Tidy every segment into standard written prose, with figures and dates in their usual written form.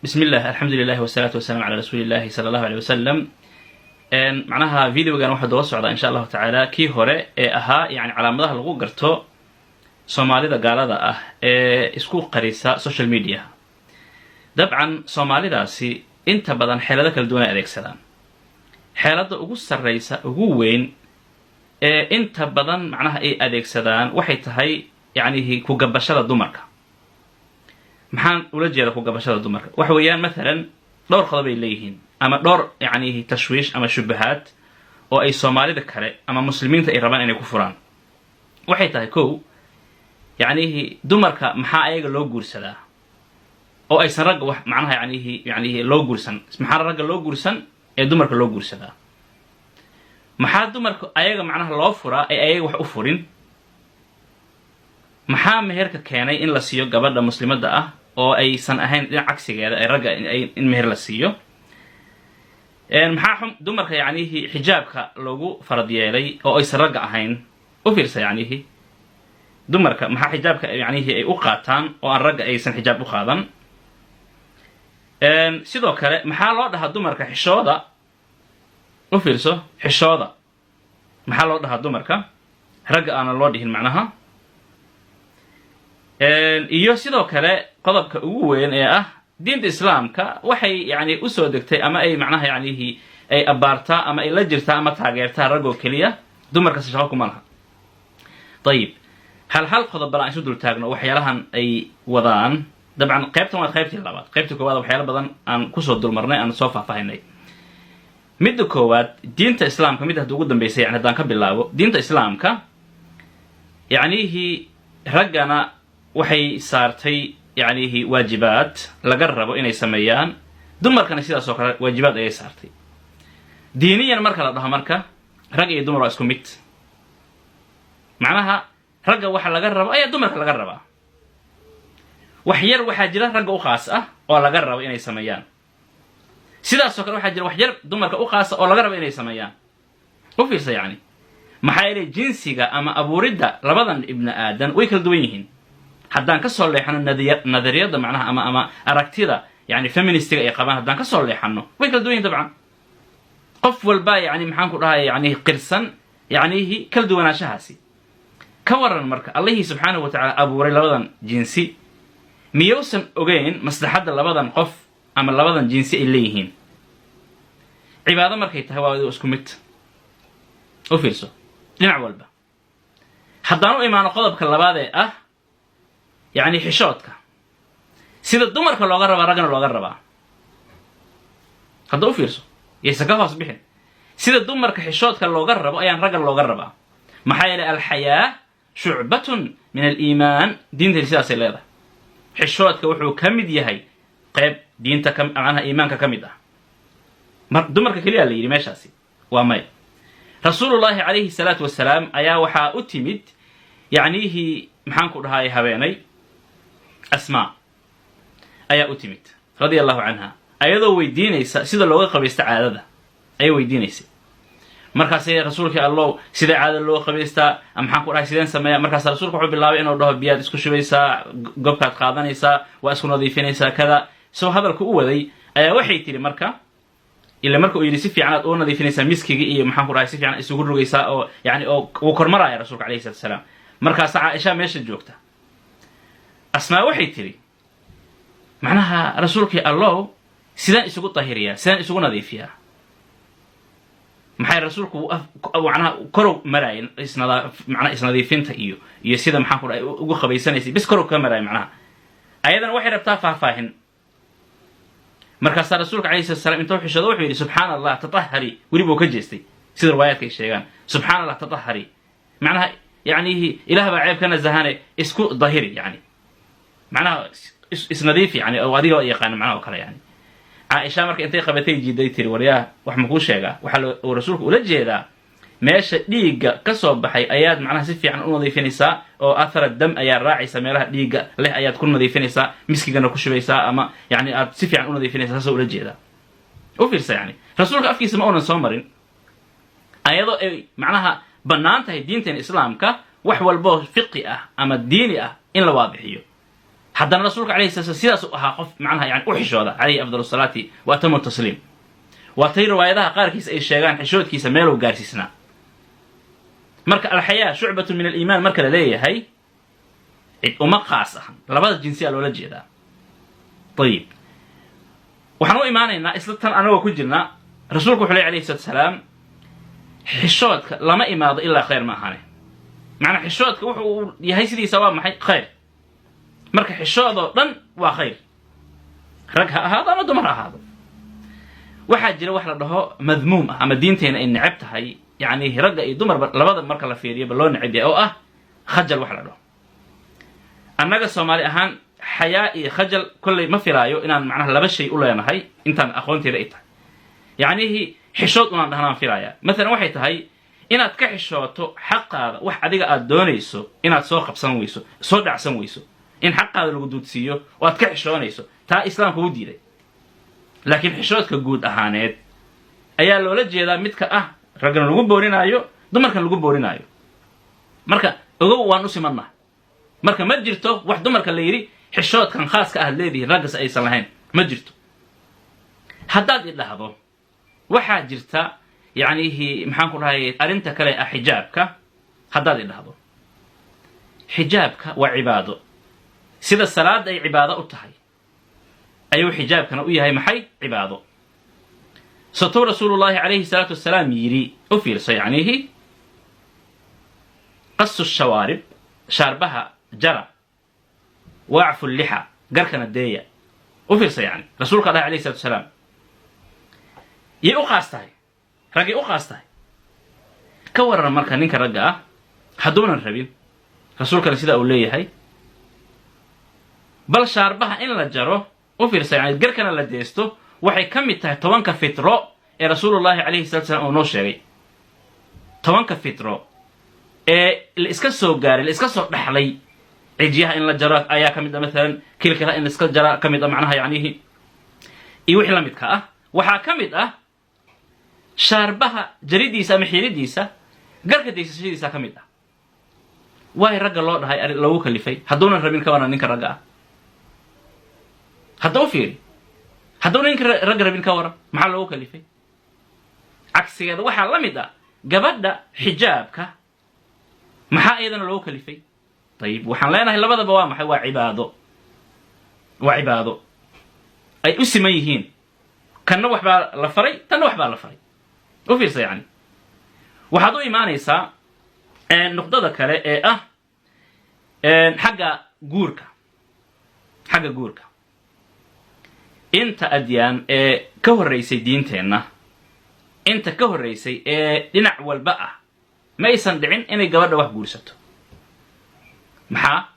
Bismi illah, alxamdu lilah, wasalaatu wasalaam calaa rasuuli illahi sala allahu aleyh wasalam. Macnaha videogan waxaa daba socdaa, insha Allahu tacaala, kii hore ee ahaa yani calaamadaha lagu garto Soomaalida gaalada ah ee isku qarisa social media. Dabcan Soomaalidaasi inta badan xeelado kala duwan ay adeegsadaan. Xeelada ugu sarreysa, ugu weyn ee inta badan macnaha ay adeegsadaan waxay tahay yacnihi kugabashada dumarka. Maxaan ula jeeda kugabashada dumarka? Waxa weeyaan, mathalan, dhowr qodob ay leeyihiin ama dhowr yacnihi tashwiish ama shubahaad oo ay Soomaalida kale ama Muslimiinta ay rabaan inay ku furaan. Waxay tahay, kow, yacnihi dumarka maxaa ayaga loo guursadaa oo aysan ragga wax macnaha yacnihi loo guursan? Maxaa ragga loo guursan ee dumarka loo guursadaa? Maxaa dumarka ayaga macnaha loo furaa ee ayaga wax u furin? Maxaa meherka keenay in la siiyo gabadha Muslimadda ah oo aysan ahayn dhinac cagsigeeda ee ragga in meher la siiyo? Maxaa dumarka yacnihi xijaabka loogu farad yeelay oo aysan ragga ahayn? U fiirsa, yacnihi dumarka maxaa xijaabka yacnihi ay u qaataan oo aan ragga aysan xijaab u qaadan? Sidoo kale, maxaa loo dhahaa dumarka xishooda? U fiirso, xishooda maxaa loo dhahaa dumarka, ragga aanan loo dhihin macnaha? Iyo sidoo kale qodobka ugu weyn ee ah diinta Islaamka waxay yani usoo degtay ama ay macnaha yacnihi ay abbaartaa ama ay la jirtaa ama taageertaa raggoo keliya, dumarkasi shaqo kuma laha. Ayib, hal hal qodob bal aan isu dul taagno waxyaalahan ay wadaan. Dabcan qaybtan waa qaybtii labaad. Qaybtii koowaad waxyaala badan aan kusoo dulmarnay, aan soo faahfaahinay. Midda koowaad, diinta Islaamka, midda hadda ugu dambeysay, yani haddaan ka bilaabo, diinta Islaamka yacnihii raggana waxay saartay yacnihi waajibaad laga rabo inay sameeyaan, dumarkana sidaas oo kale waajibaad ayay saartay. Diiniyan marka la dhaho marka, rag iyo dumar waa isku mid. Macnaha ragga waxa laga rabo ayaa dumarka laga rabaa. Wax yar waxaa jira ragga u khaas ah oo laga rabo inay sameeyaan, sidaasoo kale waxaa jira wax yar dumarka u khaasa oo laga rabo inay sameeyaan. U fiirsa, yacni maxaa yeelay jinsiga ama abuuridda labadan ibni aadan way kala duwan yihiin. Haddaan ka soo leexano nadariyadda macnaha ama aragtida yani feministiga ay qabaan, haddaan ka soo leexano, way kala duwan yihin. Dabcan qof walba yani maxaan ku dhahay yani qirsan yacnihi kala duwanaanshahaasi. Ka waran marka Allihii subxaanahu wa tacaala abuuray labadan jinsi miyuusan ogeyn maslaxadda labadan qof ama labadan jinsi ay leeyihiin? Cibaado markay tahay waa isku mid. U fiirso dhinac walba. Haddaan u imaano qodobka labaad ee ah yacni xishoodka, sida dumarka looga rabaa raggana looga rabaa. Hadda u fiirso, yaysan ka hoos bixin. Sida dumarka xishoodka looga rabo ayaan ragga looga rabaa. Maxaa yeelay الحياء شعبة من الإيمان, diintani sidaasay leedahay. Xishoodka wuxuu ka mid yahay qayb diinta ka macnaha iimaanka ka mid ah. Dumarka keliya la yidhi meeshaasi waa maya. Rasuulullaahi calayhi salaatu wasalaam ayaa waxaa u timid yacnihii maxaan ku dhahay habeenay Asmaa ayaa u timid radia Allahu canha, ayadoo weydiinaysa sida looga qabaysta caadada ayay weydiinaysay. Markaasay, "Rasuulkii Allow, sidee caadada looga qabaystaa? Maxaan ku dhahay, sideen sameeya?" Markaas rasuulku wuxuu bilaabay inuu dhaho, "Biyaad isku shubaysaa, gobkaad qaadanaysaa, waa isku nadiifinaysaa," kada soo hadalku u waday ayaa waxay tidhi marka, ila marka uu yidhi si fiican aad u nadiifinaysaa miskiga iyo maxaan ku dhahay si fiican isugu rogaysaa oo yani oo uu kormaraya rasuulka alayhi salatu wasalaam. Markaasa Caaisha meesha joogta. Asmaa waxay tidhi macnaha, "Rasuulkii Allow, sidaan isugu tahiriyaa, sidaan isugu nadiifiyaa?" Maxay rasuulku macnaha korow maraayay macnaha isnadiifinta iyo sida maxaan ku dhahay ugu qabaysanaysay bis korow ka maraaya. Macnaha ayadana waxay rabtaa faahfaahin. Markaasaa rasuulka alayhi salatu salam intuu xishoodo wuxuu yidhi, "Subxaana Allah, تطهري." Weli buu ka jeestay sida riwaayaadka ay sheegaan. "Subxaana Allah, تطهري," macnaha yacnihi Ilaah baa ceeb ka nasahane, isku dahiri, yani macnaha isnadiif, yani oo adiga yaqaana macnaha oo kale. Yani Caaisha marka intay qabatay jiiday tiri, "Waryaa, wax makuu sheegaa? Waxaa uu rasuulku ula jeedaa meesha dhiigga ka soo baxay ayaad macnaha si fiican u nadiifinaysaa oo أثر الدم ayaa raacaysa, meelaha dhiigga leh ayaad ku nadiifinaysaa, miskigana ku shubaysaa ama yani aad si fiican u nadiifinaysaa, saasoo ula jeedaa." U fiirsa, yani rasuulka afkiisa ma uunan soo marin, ayadoo ay macnaha bannaan tahay diinteena Islaamka wax walboo fiqi ah ama diini ah in la waadixiyo. Haddana Haddana Rasuulka alayhi sala slam sidaas u ahaa qof macnaha yani u xishooda, calayhi afdal salaati wa atamu tasliim. Waa tay riwaayadaha qaarkiis ay sheegaan xishoodkiisa meeluu gaarsiisnaa. Marka alxayaa shucbatun min aliimaan marka la leeyahay, cid uma qaas ahan, labada jinsiyaa loola jeedaa. Ayib, waxaan u imaanaynaa isla tan anagoo ku jirna. Rasuulku wuxuu ley alayhi salatu salaam, xishoodka lama imaado ilaa khayr ma ahane. Macnaa xishoodka wuxu uu yahay sidiisa waa maxay? Khayr. Marka xishoodoo dhan waa khayr, rag ha ahaado ama dumar ha ahaado. Waxaa jira wax la dhaho madmuum ah ama diinteena ay neceb tahay, yacni ragga iyo dumarba labada marka la fiiriyaba loo neceb yahay, oo ah khajal. Wax la dhaho annaga Soomaali ahaan xayaa iyo khajal kolley ma filaayo inaan macnaha laba shay u leenahay. Intaan aqoonteeda ay tahay, yacnihii xishood unaan dhahnaan filayaa. Mathalan waxay tahay inaad ka xishooto xaqaada, wax adiga aad doonayso inaad soo qabsan weyso, soo dhacsan weyso, in xaqaada lagu duudsiiyo oo aad ka xishoonayso, taa Islaamka u diiday. Laakiin xishoodka guud ahaaneed ayaa loola jeedaa, midka ah raggan lagu boorinaayo, dumarkan lagu boorinaayo. Marka ogow, waan u simannaha. Marka ma jirto wax dumarka la yidhi xishoodkan khaaska aad leedihiin, raggas aysan lahayn, ma jirto. Haddaad i dhahdo waxaa jirta, yacnihi maxaan ku dhahay, arrinta kale ah xijaabka, haddaad i dhahdo xijaabka waa cibaado, sida salaadda ay cibaado u tahay ayuu xijaabkana u yahay maxay? Cibaado. Satuu Rasuulullaahi calayhi salaatu wasalaam yidhi, u fiirso, yacnihi qasu shawaarib, shaarbaha jara, waacfu lixa, garkana deeya. U fiirsa, yani Rasuulka dhahay alayhi salatu wasalaam, yay u qaas tahay? Raggay u qaas tahay. Ka waran marka ninka ragga ah hadduunan rabin, Rasuulkana sidaa uu leeyahay, bal shaarbaha in la jaro, u fiirsa, yani garkana la deesto, waxay ka mid tahay 10-ka fitro ee Rasuulullaahi calayhi salatu slam uu noo sheegay. 10-ka fitro ee la iska soo gaaray, la iska soo dhaxlay, cijyaha in la jaro ayaa ka mid ah maalan, kilkala in la iska jara ka mid ah, macnaha yacnihi iyo wixii la midka ah. Waxaa ka mid ah shaarbaha jaridiisa ama xiiridiisa, garka daysashadiisa ka mid ah. Waay ragga loo dhahay, loogu kalifay? Hadduunan rabin ka waran ninka ragga ah? Hadda u fiiri, hadduuna ninka ragga rabin ka waran, maxaa loogu kalifay? Cagsigeeda waxaa la mid ah gabadha xijaabka, maxaa iyadana loogu kalifay? Ayib, waxaan leenahay labadaba waa maxay? Waa cibaado, waa cibaado ay u siman yihiin. Kanna wax baa la faray, tanna wax baa la faray. U fiirsa, yani waxaad u imaanaysaa nuqdada kale ee ah xagga guurka. Xagga guurka, inta adyaan ee ka horraysay diinteenna, inta ka horraysay ee dhinac walba ah, ma aysan dhicin inay gabadha wax guursato. Maxaa?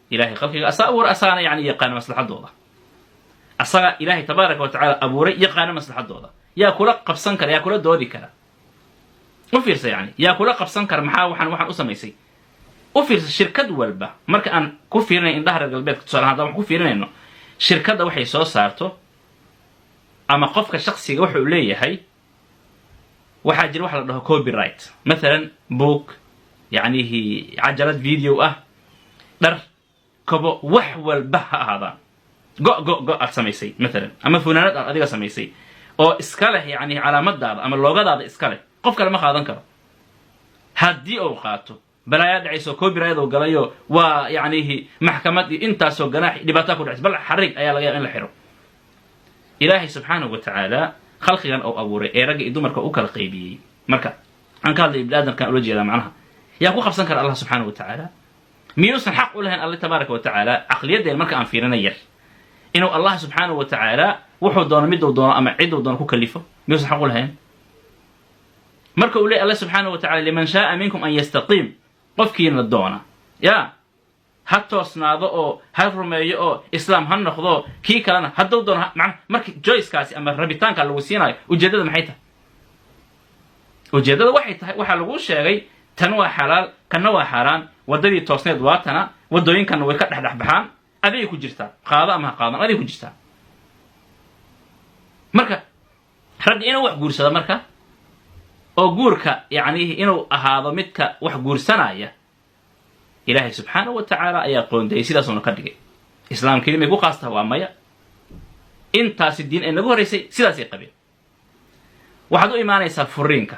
Ilahay khalqiga asaa abuura, asaana yani yaqaana maslaxadooda. Asaga Ilaahay tabaaraka wa tacaala abuuray, yaqaana maslaxadooda. Yaa kula qabsan kara? Yaa kula doodi kara? U fiirsa, yani yaa kula qabsan kara? Maxaa waxaan u samaysay? U fiirsa, shirkad walba marka aan ku fiirinay indhaha reer galbeedka, tusaale haddaan wax ku fiirinayno, shirkadda waxay soo saarto ama qofka shaksiga waxa uu leeyahay, waxaa jira waxa la dhaho copyright. Mathalan book, yacnihi cajalad video ah, dhar, kobo, wax walba ha ahaadaan, go go go aad samaysay mathalan, ama funaanad aad adiga samaysay oo iska leh, yacni calaamadaada ama loogadaada iska leh, qof kale ma qaadan karo. Haddii uu qaato, balaayaa dhacayso, copyright uu galayo, waa yacnihi maxkamad iyo intaasoo ganaax, dhibaataa ku dhacaysa, bal xarig ayaa laga yaaba in la xiro. Ilaahay subxaanahu wa tacaala khalqigan uu abuuray ee ragga iyo dumarka u kala qaybiyey, marka aan ka hadlay ibni aadamkaan ula jeedaa, macnaha yaa ku qabsan kara Allah subxaanahu wa tacaala? Miyuusan xaq u lahayn Alle tabaaraka wa tacaala, caqliyaddeen marka aan fiirina yar, inuu Allah subxaanahu wa tacaala wuxuu doono, miduu doono ama ciduu doono ku kalifo? Miyuusan xaq u lahayn? Marka uu leey Alle subxaanahu wa tacala, liman shaaa minkum an yastaqiim, qofkiina doona ya ha toosnaado oo ha rumeeyo oo islaam ha noqdo, kii kalena hadduu doono. Mana marka choice-kaasi ama rabitaanka lagu siinayo, ujeeddada maxay tahay? Ujeeddada waxay tahay, waxaa laguu sheegay tan waa xalaal, kanna waa xaaraan, waddadii toosneed waa tana, waddooyinkanna way ka dhexdhex baxaan, adigay ku jirtaa, qaado ama ha qaadan, adigay ku jirtaa. Marka ragga inuu wax guursado, marka oo guurka yacni inuu ahaado midka wax guursanaya, Ilaahay subxaanahu wa tacaala ayaa qoondeeyey, sidaasuuna ka dhigay. Islaam kelimay ku qaastaa waa maya. Intaasi diin ay nagu horraysay sidaasay qabeen. Waxaad u imaanaysaa furiinka.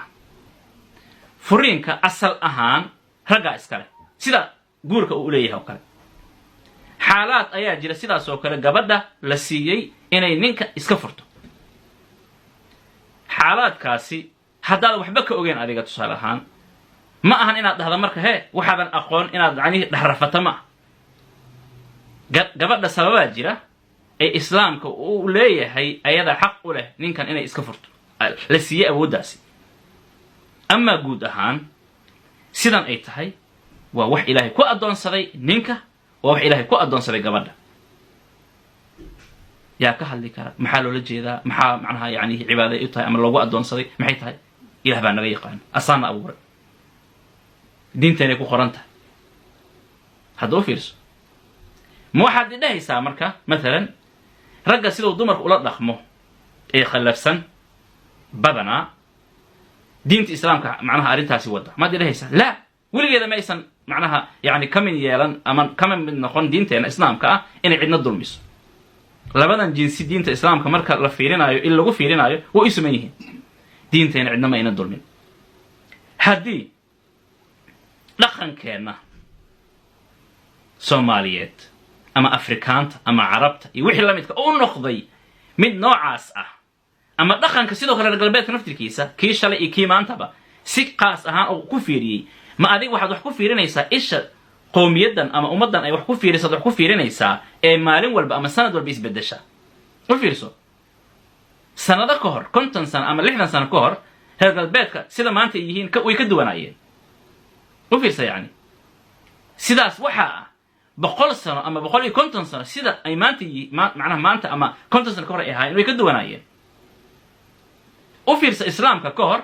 Furiinka asal ahaan raggaa iskale, sida guurka uu u leeyahay oo kale. Xaalaad ayaa jira sidaas oo kale gabadha la siiyey inay ninka iska furto. Xaalaadkaasi haddaadan waxba ka ogeyn adiga, tusaale ahaan, ma ahan inaad dhahda marka hee waxaadan aqoon inaad macnihii dhexrafata. Ma ah gabadha sababaa jira ee Islaamka uu leeyahay ayada xaq u leh ninkan inay iska furto, la siiyey awooddaasi. Amaa guud ahaan sidan ay tahay waa wax Ilaahay ku addoonsaday ninka, waa wax Ilaahay ku addoonsaday gabadha. Yaa ka hadli kara maxaa loola jeedaa, maxaa macnaha yani cibaaday u tahay ama loogu addoonsaday maxay tahay? Ilah baa naga yaqaana, asaana abuuray, diinteenay ku qoran tahay. Hadda u fiirso, ma waxaad idhahaysaa marka mathalan ragga siduu dumarka ula dhaqmo ee khallafsan badanaa diinta Islaamka macnaha arrintaasi wadda maad idhahaysaa? Laa, weligeeda ma aysan macnaha yani ka mid yeelan ama kama mid noqon diinteena Islaamka ah inay cidna dulmiso. Labadan jinsi diinta Islaamka marka la fiirinayo, in lagu fiirinayo, way u suman yihiin. Diinteena cidna ma ayna dulmin. Haddii dhaqankeenna Soomaaliyeed ama Afrikaanta ama Carabta iyo wixii la midka u noqday mid noocaas ah, ama dhaqanka sidoo kale reer galbeedka naftirkiisa, kii shalay iyo kii maantaba si qaas ahaan uu ku fiiriyey, ma adiga waxaad wax ku fiirinaysaa isha qowmiyaddan ama ummaddan ay wax ku fiirisaad wax ku fiirinaysaa ee maalin walba ama sanad walba isbeddesha? U fiirso, sanado ka hor, 50 sano ama 60 sano ka hor, reer galbeedka sida maanta ay yihiin way ka duwanaayeen. U fiirsa, yacni sidaas waxaa ah 100 sano ama 150 sano sida ay maanta macnaha maanta ama 50 sano ka hor ay ahaayeen way ka duwanaayeen. U fiirsa, Islaamka ka hor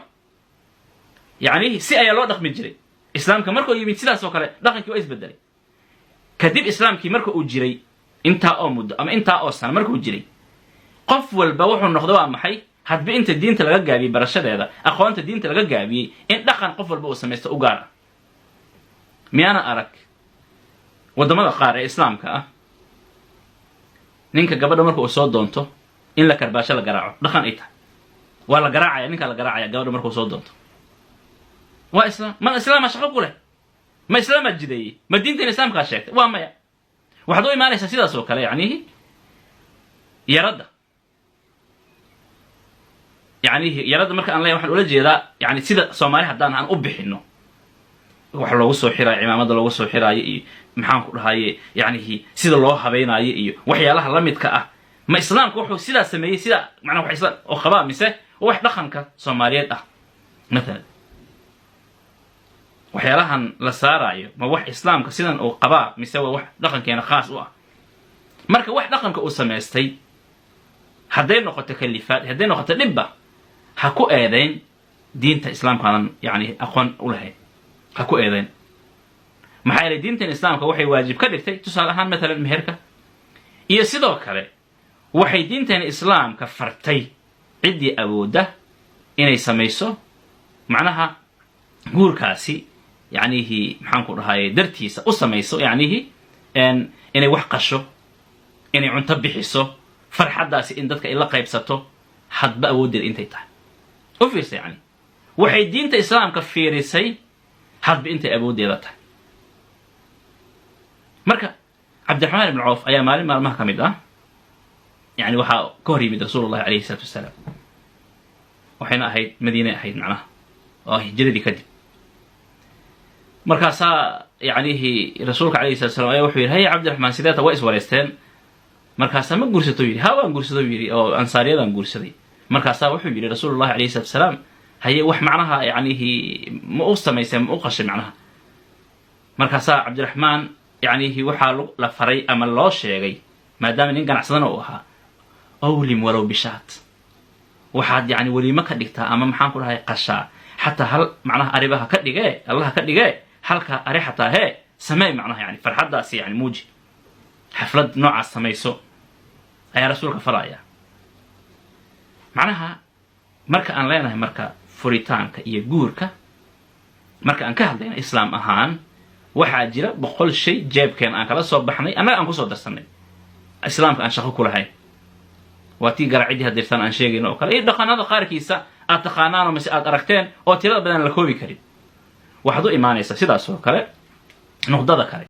yacni si ayaa loo dhaqmi jiray. Islaamka markuu yimid sidaas oo kale dhaqankii waa isbedelay. Kadib Islaamkii marka uu jiray intaa oo muddo ama intaa oo sano markuu jiray, qof walba wuxuu noqday waa maxay? Hadba inta diinta laga gaabiyey barashadeeda, aqoonta diinta laga gaabiyey, in dhaqan qof walba uu samaysto u gaar ah. Miyaana arag waddamada qaar ee Islaamka ah ninka gabadha marka uu soo doonto in la karbaasho, la garaaco, dhaqan ay tahay? Waa la garaacaya ninkaa, la garaacaya gabadha markuu soo doonto. Waa Islaam? Ma Islaamaa shaqo ku leh? Ma Islaamaa jideeyey? Ma diintan Islaamkaa sheegtay? Waa maya. Waxaad u imaanaysaa sidaas oo kale yacnihi yaradda. Yacnihi yaradda marka aan leeyahay waxaan ula jeedaa yani sida Soomaali haddaan aan u bixino wax loogu soo xiraayo, cimaamada loogu soo xiraayo iyo maxaan ku dhahaye yacnihi sida loo habeynaayo iyo waxyaalaha la midka ah. Ma Islaamka wuxuu sidaa sameeyey, sida macnaha wax Islaam oo qabaa, mise wax dhaqanka Soomaaliyeed ah? Mathalan waxyaalahan la saaraayo, ma wax Islaamka sidan uu qabaa, mise waa wax dhaqankeena khaas u ah? Marka wax dhaqanka uu samaystay hadday noqoto kalifaad, hadday noqoto dhibba, ha ku eedayn diinta Islaamkaadan yani aqoon u lahayn, ha ku eedayn. Maxaa yeelay diintan Islaamka waxay waajib ka dhigtay tusaale ahaan mathalan meherka, iyo sidoo kale waxay diintan Islaamka fartay ciddii awoodda inay samayso macnaha guurkaasi yacnihi maxaan ku dhahaye dartiisa u samayso, yacnihi inay wax qasho, inay cunto bixiso, farxaddaasi in dadka ay la qaybsato hadba awooddeeda intay tahay. U fiirsa, yacni waxay diinta Islaamka fiirisay hadba intay awooddeeda tahay. Marka Cabdiraxmaan ibn Cawf ayaa maalin maalmaha ka mid ah yani waxaa ka hor yimid Rasuulullahi calayhi salaatu wasalaam. Waxayna ahayd Madiinay ahayd, macnaha oo hijradii kadib. Markaasaa yacnihi Rasuulka calayhi salatu salam ayaa wuxuu yidhi: "Haya Cabdiraxmaan, sideeta?" Way iswareysteen. Markaasaa "Ma guursato?" yidhi. "Ha, waan guursado," yidhi, "oo Ansaariyadaan guursaday." Markaasaa wuxuu yidhi Rasuulullahi calayhi salatu wasalaam: "Haye, wax macnaha yacnihi ma u samaysay, ma u qashay macnaha?" Markaasaa Cabdiraxmaan yacnihi waxaa la faray ama loo sheegay, maadaama nin ganacsadana uu ahaa: "Awlim walow bishaat." Waxaad yani weliimo ka dhigtaa ama maxaan ku dhahay qashaa xataa hal macnaha aribaha ka dhigee, Allaha ka dhigee, halkaa ari xataa hee samee, macnaha yani farxaddaasi yani muuji, xaflad noocaas samayso ayaa Rasuulka faraya. Macnaha marka aan leenahay marka furitaanka iyo guurka marka aan ka hadlayna Islaam ahaan, waxaa jira 100 shay jeebkeen aan kala soo baxnay, annaga aan kusoo darsanay. Islaamka aan shaqo ku lahayn. Waa tii garaacidii hadirtaan aan sheegayno oo kale, iyo dhaqanada qaarkiisa aad taqaanaan oo mise aad aragteen oo tirada badan la koobi karin. Waxaad u imaanaysaa sidaas oo kale nuqdada kale.